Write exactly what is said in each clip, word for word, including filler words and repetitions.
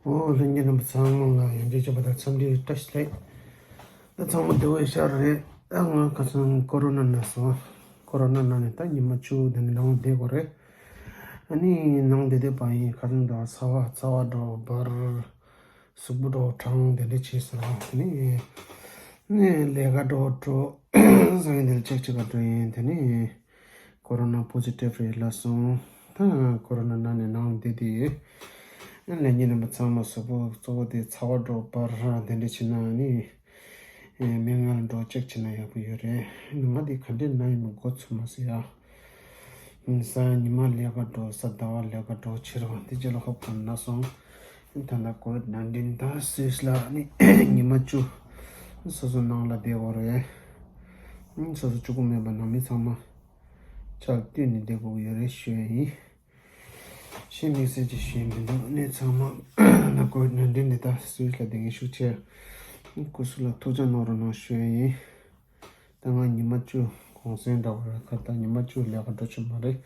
ཨོ། ལྷན་རྒྱས་རྣམ་པ་ཚང་མ་ལ་ཡང་བསྐྱར་བྱས་པ་དང་འཚམས་འདྲི་བཀྲ་ཤིས་བདེ་ལེགས། ད་ཚང་མ་བདེ་པོ་ཡོད་ཤག་རེད། ད་ང་ཁ་སང་ཀོ་རོ་ན་ན་སོང་། ཀོ་རོ་ན་ན་ནས་ད་ཉི་མ་བཅུ་དེ་ནས་ནང་བསྡད་དགོས་རེད། ཨ་ནི་ནང་བསྡད་བསྡད་པ་ཡིན། ཁ་སང་ད་ཚ་བ་ཚ་བ་འདྲ་བོ་འབར། གཟུགས་པོ་འདྲ་བོ་གྲང་དེ་འདྲ་བྱས་སོང་། དེ་ནས་ནས་ལས་ཀ་འདྲ་བོ་འགྲོ་སང་ཡིན། དེ་ལ་ཅེག་བྱེད་ག་འགྲོ་ཡིན། དེ་ནས་ཀོ་རོ་ན་པོ་ཟི་ཊིབ་རེད་ལབ་སོང་། ད་ཀོ་རོ་ན་ན་ནས་ནང་བསྡད་དེ་ཡོད། ལྷན་རྒྱས་རྣམ་པ་ཚང་མ་གཟུགས་པོ་གཙོ་བོ་དེ་ཚ་བ་འདྲ་བོ་འབར་དེ་འདྲ་བྱེད་ན་ནི། ཨེ། མི་ང་ལ་འགྲོ་ཅེག་བྱེད་ན་ཡག་པོ་ཡོད་རེད། ང་དེ་ག་འདྲས་ན་ཡིན་མིན་མགོ་ཚོས་མ་སོང་ཡ། ས་ཉི་མ་ལས་ཀ་འགྲོ། གཟའ་ཟླ་བ་ལས་ཀ་འགྲོ་ཕྱིར་བ་འདི་རྗེས་ལ་ཧོབ་ཁ་ན་སོང་། ད་ལྟ་ཀོ་ཝིཌ་ནའིན་ཊིན་ད་སུད་སི་ལ་ནི་ཉི་མ་བཅུ་སོ་སོ་ནང་ལ་བསྡད་དགོས་རེད། སོ་སོ་གཅིག་པོ་མེད་པ་ནང་མི་ཚང་མ་ཆར་བཏུད་ནས་བསྡད་དགོས་ཀྱི་ཡོད་རེད་ཞུ་ཡ་ཡིན། གཞན་དམིགས་བསལ་ཅིག་ཞུ་ཡ་མི་འདུག་ནི་ཚང་མ་ད་ཀོ་ཝིཌ་ནའིན་ཊིན་འདི་ད་སུད་སི་ལ་བསྡད་མཁན་ཤུགས་ཆེ། སྐུ་གཟུགས་ལ་ཐུགས་ཅག་གནང་རོགས་གནང་ཞུ་ཡ་ཡིན། ད་ང་ཉི་མ་བཅུ་གུང་སེང་འདྲ་བོ་རེད། ཁ་ད་ཉི་མ་བཅུ་ལས་ཀ་འགྲོ་ཆོག་མ་རེད།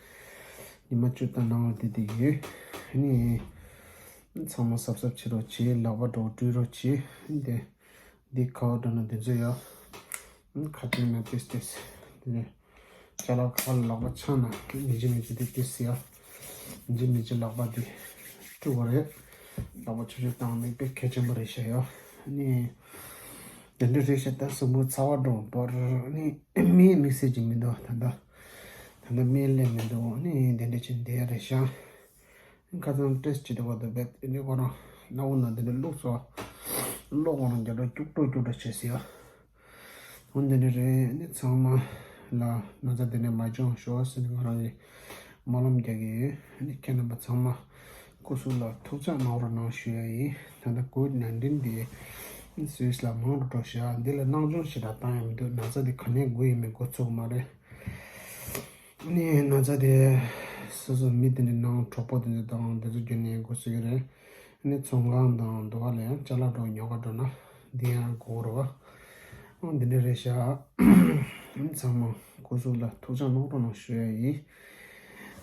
ཉི་མ་བཅུ་ད་ནང་ལ་བསྡད་བསྡད་ཡོད། ནི་ཚང་མ་གཟབ་གཟབ་བྱེད་རོགས་བྱེད། ལག་པ་འདྲ་བོ་འཁྲུད་རོགས་བྱེད། འདི་འདི་ཁ་བ་འདྲ་ན་འདི་ཚོ་ཡ། ཁ་ཏོན་ན་ཏེས་ཏེས། དེ་ནས་ཅ་ལག་ཁ་ལ་ལག་པ་འཆང་ན་མི་བྱེད་མི་བྱེད་དེ་ཏེས་ཡ། མི་བྱེད་མི་བྱེད་ལག་པ་དེ་བཀྲུ་བ་རེད། ལག་པ་ཆུ་ཆུ་བཏང་ནི་དཔེ་གལ་ཆེན་པོ་རེད་ཤག་ཡ། ནི་དེ་འདྲ་རེད་ཤག་ད་གཟུགས་པོ་ཚ་བ་འདྲ་བོ་འབར་ནི་སྨན་དམིགས་བསལ་ཅིག་མི་འདུག་ད་ལྟ་ད་ལྟ་སྨན་སླེབས་མི་འདུག་ནི་དེ་འདྲ་ཅིག་བསྡད་རེད་ཤག་ཁ་སང་ཊེས་ཊི་བྱེད་དུས་བར་དུ་བེད་ནི་ཁོ་རང་སྣ་བུག་ནང་དེ་འདྲ་བླུགས་སོང་། གློ་ཁོ་རང་རྒྱབ་ལ་སྐྱུག་བྲོ་སྐྱུག་བྲོ་བྱས་སོང་ཡ། འོ་འདི་འདྲ་རེད། ནི་ཚང་མ་ལ་ན་ཚ་འདི་ནས་མ་བྱུང་ཤོག་ཟེར་ནས་ང་རང་གིས་སྨོན་ལམ་རྒྱག་གི་ཡོད། ནི་ཁྱེད་རྣམ་པ་ཚང་མ་སྐུ་གཟུགས་ལ་ཐུགས་ཅག་གནང་རོགས་གནང་ཞུ་ཡ་ཡིན། ད་ལྟ་ཀོ་ཝིཌ་ནའིན་ཊིན་འདི་སུད་སི་ལ་མང་དུ་འགྲོ་ཤག་འདི་ལ་སྣང་ཆུང་ཞེ་དྲག་བཏང་ཡ་མི་འདུག་ན་ཚ་འདི་ག་ནས་འགོས་ཡིན་མིན་མགོ་ཚོས་མ་རེད། ནི་ན་ཚ་དེ་སོ་སོ་མི་དེ་འདྲའི་ནང་གྲོགས་པོ་དེ་ཚོ་དང་དེ་ཚོ་བརྒྱུད་ནས་འགོ་ཚུགས་ཀྱི་རེད། ནི་ཚོང་ཁང་དང་འདུ་བ་ལ་ཡང་ཅ་ལག་འདྲ་ཉོ་ག་འགྲོ་ན་འདི་ཡང་འགོར་བ། ཨང་འདི་འདྲ་རེད་ཤག་ནི་ཚང་མ་སྐུ་གཟུགས་ལ་ཐུགས་ཅག་གནང་རོགས་གནང་ཞུ་ཡ་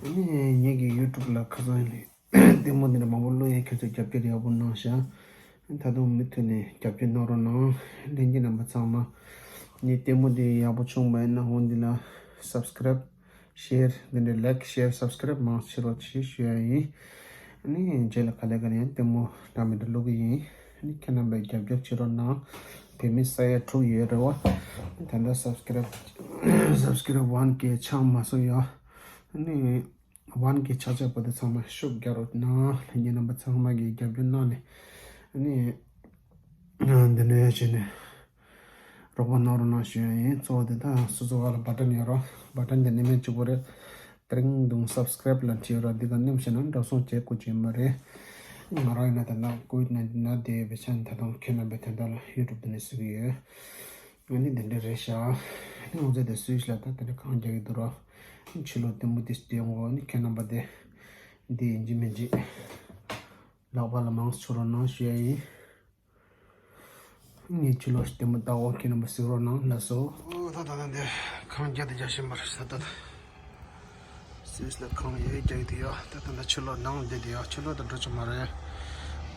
ཡིན། ནི་ངེད་ཀྱི་ཡུ་ཊུབ་ལ་ཁ་སང་ནས་ལྟད་མོ་འདི་འདྲ་མང་པོ་བླུགས་ཡ། ཁྱོད་ཚོས་རྒྱབ་སྐྱོར་ཡག་པོ་གནང་ཤག་ད་དུང་མུ་མཐུད་ནས་རྒྱབ་སྐྱོར་གནང་རོགས་གནང་། ལྷན་རྒྱས་རྣམ་པ་ཚང་མ་ནི་ལྟད་མོ་འདི་ཡག་པོ་བྱུང་བ་ཡིན་ན་འོ་འདི་ལ་སབ་སི་ཀ་རབ། ཤེར། འདི་འདྲའི་ལའིཀ་ཤེར་སབ་སི་ཀ་རབ་མང་ཆེ་རོགས་བྱེད་ཞུ་ཡ་ཡིན། ཨ་ནི་རྗེས་ལ་ག་ལེ་ག་ལེ་ཡང་ལྟད་མོ་འདྲ་མི་འདྲ་བླུག་གི་ཡིན། ཨ་ནི་ཁྱེད་རྣམ་པས་རྒྱབ་སྐྱོར་བྱེད་རོགས་གནང་། བོད་མི་ས་ཡ་དྲུག་ཡོད་རེད་བ། ད་ལྟ་སབ་སི་ཀ་རབ་སབ་སི་ཀ་རབ་ཝན་ཀེ་ཆགས་མ་སོང་ཡ། ཨ་ནི་ཝན་ཀེ་ཆགས་ཆགས་པ་དེ་ཚང་མ་ཤུགས་རྒྱག་རོགས་གནང་། ལྷན་རྒྱས་རྣམ་པ་ཚང་མ་གིས་རྒྱབ་སྐྱོར་གནང་ནས། ཨ་ནི་འདི་འདྲ་བྱས་ནས། རོགས་པ་གནང་རོགས་གནང་ཞུ་ཡ་ཡིན། གཙོ་བོ་དེ་དག་སོ་སོ་བ་ལ་བ་ཊན་ཡོད་རོགས། བ་ཊན་དེ་ནི་མེད་གཅིག་པོ་རེད། ཏིང་དུང་སབ་སི་ཀ་རབ་ལ་བྲིས་ཡོད་རོགས། འདི་དང་ནེམ་བྱས་ན་འགྲོ་སོང་བྱེད་དགོས་ཀྱི་མ་རེད། ང་རང་ཡིན་ན་ད་ལྟ་ཀོ་ཝིཌ་ནའིན་ཊིན་ན་བསྡད་ཡོད་པའི་ཆ་ནས་ད་དུང་ཁྱེད་རྣམ་པའི་དོན་དག་ལ་ཡུ་ཊུབ་དེ་ནས་བཟོ་གི་ཡོད། ཨ་ནི་འདི་འདྲ་རེད་ཤག་ཨ་ནི་ང་ཚོ་དེ་སུད་སི་ལ་ད་དེ་འདྲ་གང་རྒྱག་གི་འདུག་རོགས། ཕྱི་ལོགས་ལྟད་མོ་དེ་བལྟས་འོང་། ཨ་ནི་ཁྱེད་རྣམ་པ་དེ་འདི་ཡིན་གཅིག་མིན་གཅིག་ལག་པ་ལ་མང་ཙམ་འཚོ་རོགས་གནང་ཞུ་ཡ་ཡིན། ངས་ཕྱི་ལོགས་ལྟད་མོ་ལྟ་འོང་། ཁྱེད་རྣམ་པ་གཟིགས་རོགས་གནང་། ལགས་སོ། ཨོ་ད་ད་ད་འདི་ཁང་བརྒྱ་དེ་རྒྱག་བཞིན་པ་རེད་ད་ད། སུད་སི་ལ་ཁང་ཡོད་རྒྱག་གི་ཡོད། ད་ད་ད་ཕྱི་ལོགས་ནང་བསྡད་དེ་ཡོད། ཕྱི་ལོགས་ད་འགྲོ་ཆོག་མ་རེད།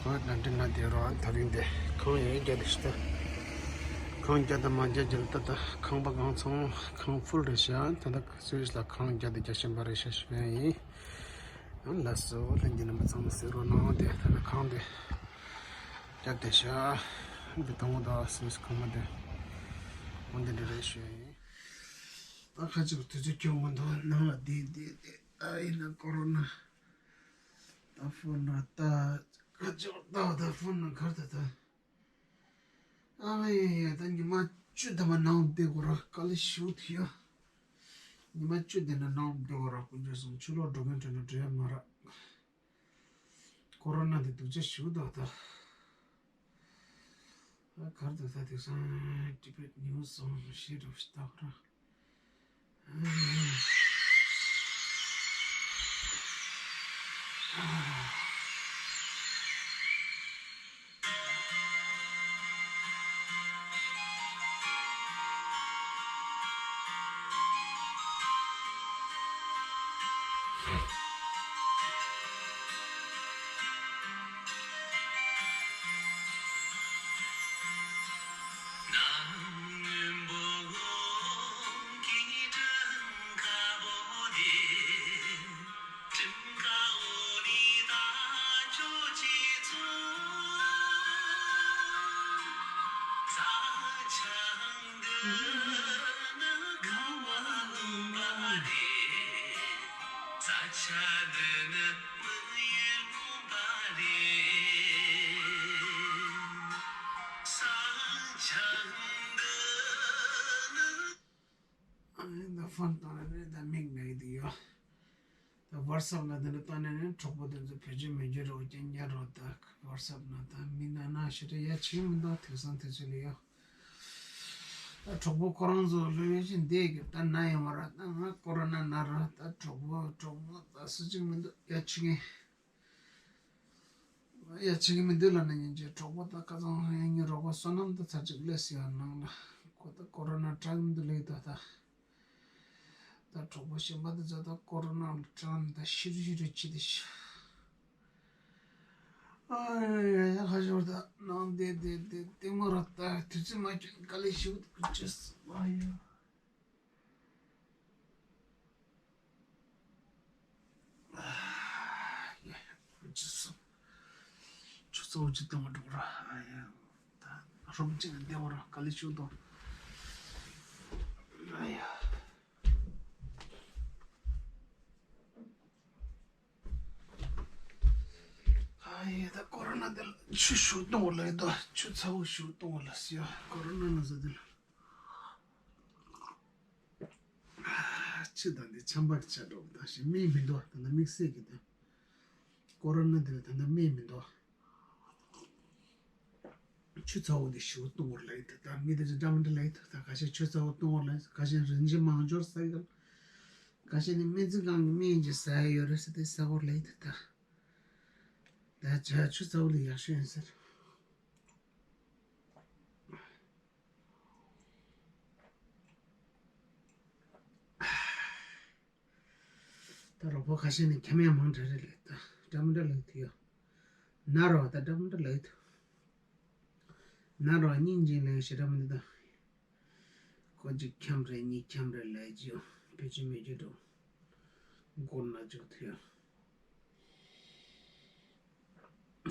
ཀོ་ཝིཌ་ནའིན་ཊིན་ན་བསྡད་རོགས། ད་རིང་འདི་ཁང་ཡོད་རྒྱག་དེ་ཤི་ད། ཁང་བརྒྱ་དང་མ་བརྒྱ་རྒྱག་ད་ད་ཁང་པ་གང་ཚང་ཁང་ཕུལ་རེད་ཤག་ད་ད་སུད་སི་ལ་ཁང་བརྒྱ་དེ་རྒྱག་བཞིན་པ་རེད་ཤག་ཞུ་ཡ་ཡིན། ལགས་སོ། ལྷན་རྒྱས་རྣམ་པ་ཚང་མ་གཟིགས་རོགས་གནང་། དེ་ད་ལྟ་ཁང་དེ་རྒྱབ་བསྡད་ཤག་འདི་དང་པོ་དང་སུད་སི་ཁང་པ་དེ་འོ་འདི་འདྲ་རེད་ཞུ་ཡ་ཡིན། ད་ཁ་ཅིག་དུས་ཚོད་འཁྱོལ་མི་འདུག་ནང་ལ་བསྡད་བསྡད་བསྡད། ད་ཡིན་ན་ཀོ་རོ་ན། ད་ཕོན་ན་ད་ཁ་ཅིག་ད་ད་ཕོན་ན་གར་ད་ད། ཨ་ཡ་ཡ། ད་ཉི་མ་བཅུ་ཐམ་པ་ནང་བསྡད་དགོས་ར། དཀའ་ལས་ཞེ་པོ་ཐུག་ཡ། ཉི་མ་བཅུ་དེ་འདྲ་ནང་བསྡད་དགོས་ར། དཀོན་མཆོག་གསུམ། ཕྱི་ལོགས་འགྲོ་མཁན་དྲན་ན་འགྲོ་ཡ་མ་རག་ཀོ་རོ་ན་དེ་སྡུག་ཅག་ཞེ་པོ་འདུག་ད། ཨ་གར་འདུག་ད་དེང་སང་ཊི་བེཊ་ནིའུ་སི་སོང་ཞེ་དྲག་ཞིག་ལྟ་དགོས་ར། ཨ་ནི་ད་ཕོན་བཏང་ནས་ད་མིག་ནག་གི་འདུག་ཡོ། ད་ཝ་ཊི་སི་ཨེབ་ལ་དེ་འདྲ་བཏང་ནས་ནི་གྲོགས་པོ་དེ་ཚོ་བེད་སྤྱོད་མེད་རྒྱུ་རེད། འོ་ཀྱང་ཉར་རོགས། ད་ཝ་ཊི་སི་ཨེབ་ནང་ད་མི་ན་ན་ཞེ་དྲག་ཡ་བྱེད་མི་འདུག་དེང་སང་དུས་ཚོད་ལ་ཡོ། ད་གྲོགས་པོ་ཁོ་རང་ཚོ་ལོས་ཡོད་ཅིག་འདས་གི་ད་ན་ཡོང་བ་ར། ད་ང་ཀོ་རོ་ན་ན་ར། ད་གྲོགས་པོ་གྲོགས་པོ་ད་སུ་གཅིག་མི་འདུག་ཡ་བྱེད་མཁན། ཡ་བྱེད་ཀྱི་མི་འདུག་ལབ་ན་ཉན་གྱི་གྲོགས་པོ་ད་ཁ་ཚང་ཡ་ངའི་རོགས་པ་བསོད་ནམས་ད་ཚར་གཅིག་སླེབས་སོང་ཡ་ནང་ལ། ཁོ་ད་ཀོ་རོ་ན་དྲག་མི་འདུག་ལབ་ད་ད། ད་གྲོགས་པོ་གཞན་པ་དེ་ཚོ་ད་ཀོ་རོ་ན་ལ་དྲག་ནས་ད་ཤི་རུ་ཤི་རུ་ཅི་དེ་ཤི། ཨ་ཡ་ཡ་ཡ་ཁ་ཤོར་ད་ནང་བསྡད་བསྡད་བསྡད་ལྟད་མོ་ར། ད་དུས་ཚོད་མ་འཁྱོལ་ག་ལེ་ཤི་བོ་དེ་ཁུ་ཅེས་ཨ་ཡ། ཆུ་ཚོད་གཅིག་གཏོང་བ་འགྲོ་ར། ཨ་ཡ། ད་རོགས་གཅིག་ལ་བདེ་བ་ར་ག་ལེ་ཤུགས་དང་། ཨ་ཡ། ཨ་ཡ། ད་ཀོ་རོ་ན་དེ་ལ་ཆུ་ཞུ་གཏོང་བ་ལ་ཡོད་དོ། ཆུ་ཚ་བོ་ཞུ་གཏོང་བ་ལ་སི་ཡ། ཀོ་རོ་ན་ན་ཟ་དེ་ལ། ཕྱི་དང་འདི་ཆམ་པ་གི་ཆ་འགྲོ་ད་ཞིག་སྨན་མི་འདུག་ད་ལྟ་དམིགས་བསལ་གྱི་ད་ཀོ་རོ་ན་འདི་ལ་ད་ལྟ་སྨན་མི་འདུག་ཆུ་ཚ་བོ་འདི་ཞུ་གཏོང་བར་ལ་ཡི་ད་ད་མི་ད་ཅི་འདྲ་མི་འདྲ་ལ་ཡི་ད། ད་ཁ་ཤས་ཆུ་ཚ་བོ་གཏོང་བར་ལ་ཡི། ཁ་ཤས་རིན་ཆེན་མང་སྦྱོར་ཟ་གི། ཁ་ཤས་ནི་སྨན་རྩིས་ཁང་གི་སྨན་གྱི་ཟ་ཡི་ཡོད་རེད་ཟེར་ཏེ་ཟ་བར་ལ་ཡི་ད། ད་ད་ཇ་ཆུ་ཚ་བོ་ལ་ཡག་ཤོས་ཡིན་ཟེར། ད་རོགས་པ་ཁ་ཤས་ནི་ཁྱམས་ཡང་མང་དྲགས་རེད་ལས་ད་འདྲ་མི་འདྲ་ལས་དུ་ཡོད། ན་རོ་ད་འདྲ་མི་འདྲ་ལས་དུ། ན་རོ་སྙིང་རྗེ་ལས་ཞེ་འདྲ་མི་འདུག་ད། ཁོ་གཅིག་ཁྱམས་རེད་གཉིས་ཁྱམས་རེད་ལས་ཀྱི་ཡོད། བེད་སྤྱོད་མེད་རྒྱུ་འགྲོ། མགོ་ན་འཇུག་དུ་ཡོད།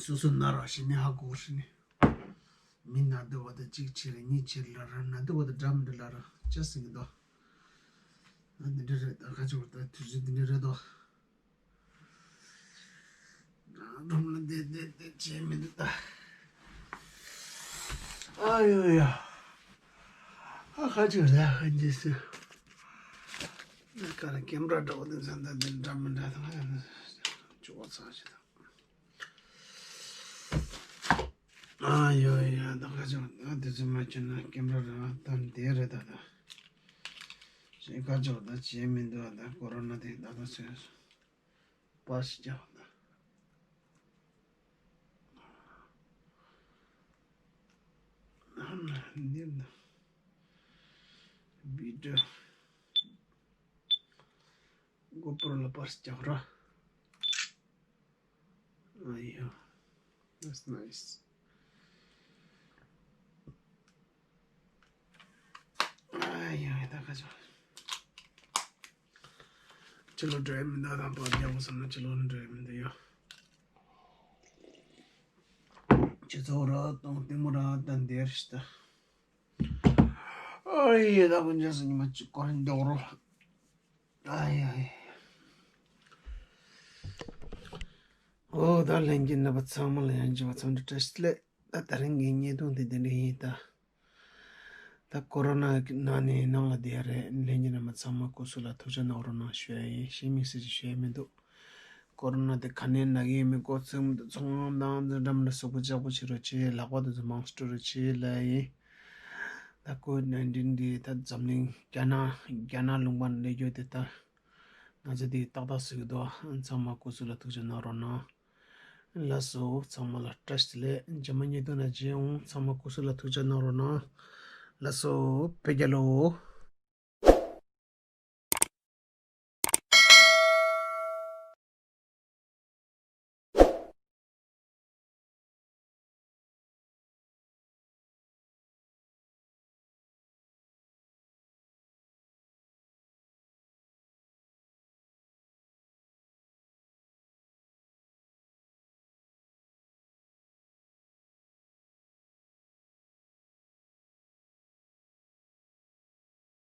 སོ་སོ་ན་རོ་ཞིག་ནི་ཧ་གོ་ཞིག་ནི། མི་ན་དུ་བ་དང་གཅིག་ཆེ་རེ་གཉིས་ཆེ་རེ་ལ་ར་ན་དུ་བ་དང་འདྲ་མི་འདྲ་ལ་ར་ཅི་ཟིན་གི་འདུག་ཨ་འདི་འདྲ་རེད་ད་ཁ་ཆུ་བ་ད་དུས་ཚོད་འདི་འདྲ་རེད་དོ། སྒྲོམ་ལ་བསྡད་བསྡད་བསྡད་བྱས་མི་འདུག་ད། ཨ་ཡོ་ཡ། ཨ་ཁ་ཆུ་ལ་ཁ་འཇིགས་སུ། ཨ་ཀ་ར་ཀེམ་ར་འདྲ་བོ་དེ་ཚ་ད་འདི་འདྲ་མི་འདྲ་དང་ཨ་ཡ་ན་ཅུ་བ་ཚང་ཞིག་དང་། ཨ་ཡོ་ཡ་ད་ཁ་ཆོག་ད་དེ་ཚོ་མ་བྱུང་ན་ཀེམ་ར་ར་ད་འདི་རེད་ད་ད། ཞེས་ཁ་ཆོག་ད་བྱེད་མི་འདུག་ད་ཀོ་རོ་ན་དེ་ད་ད་ཚོད་པ་ཞིག་ཀྱང་ད། འདི་ན་བི་ཌི་ཡོ། གོ་པྲོ་ལ་པར་རྒྱག་ར། ཨ་ཡོ། That's nice. ཨ་ཡོ་ད་ཁ་ཆོ། ཅི་ལོ་འགྲོ་ཡ་མི་འདུག་དང་པར་རྒྱག་དགོས་བསམ་ན་ཅི་ལོ་འགྲོ་ཡ་མི་འདུག་ཡ། ཁྱེད་ཚོ་ར་དང་ལྟད་མོ་ར་དང་དེར་ཤི་ད། ཨ་ཡེ་ད་ཀུན་ཅག་སུ་ཉི་མ་གཅིག་སྐོར་འདོག་རོ། ཨ་ཡེ་ཨ་ཡེ། ཨོ་ད་ལྷན་རྒྱས་རྣམ་པ་ཚང་མ་ལ་ཡང་བྱིས་པ་ཚང་འདྲི་བཀྲ་ཤིས་བདེ་ལེགས། ད་ད་རིང་གི་བརྙན་ཐུང་དེ་འདི་འདྲ་ཡིན་ད། ད་ཀོ་རོ་ན་ནང་ནས་ནང་ལ་བསྡད་ཡ་རེད། ལྷན་རྒྱས་རྣམ་པ་ཚང་མ་སྐུ་གཟུགས་ལ་ཐུགས་ཅག་གནང་རོགས་གནང་ཞུ་ཡ་ཡིན། གཞན་དམིགས་བསལ་ཅིག་ཞུ་ཡ་མི་འདུག་ཀོ་རོ་ན་དེ་ག་ནས་ན་གི་ཡོད་མེད་མགོ་ཚོས་མི་འདུག་ཚོང་ལམ་དང་འཛིན་གྲྭ་མི་འདྲ་གཟུགས་པོ་ལྕགས་པོ་བྱེད་རོགས་བྱེད། ལག་པ་དེ་ཚོ་མང་སྤྲོད་རོགས་བྱེད་ལབ་ཡ་ཡིན། ད་ཀོ་ཝིཌ་ནའིན་ཊིན་འདི་ད་འཛམ་གླིང་རྒྱ་ནག་རྒྱ་ནག་ལུང་པ་ནས་སླེབས་རྒྱུ་དེ་ད་ང་ཚོ་འདི་ཏག་ཏག་བཟོ་གི་འདུག་ཚང་མ་སྐུ་གཟུགས་ལ་ཐུགས་ཅག་གནང་རོགས་གནང་། ལགས་སོ། ཚང་མ་ལ་བཀྲ་ཤིས་བདེ་ལེགས། རྗེས་མ་བརྙན་ཐུང་ནང་མཇལ་ཡོང་། ཚང་མ་སྐུ་གཟུགས་ལ་ཐུགས་ཅག་གནང་རོགས་གནང་། ལགས་སོ། བོད་རྒྱལ་ལོ།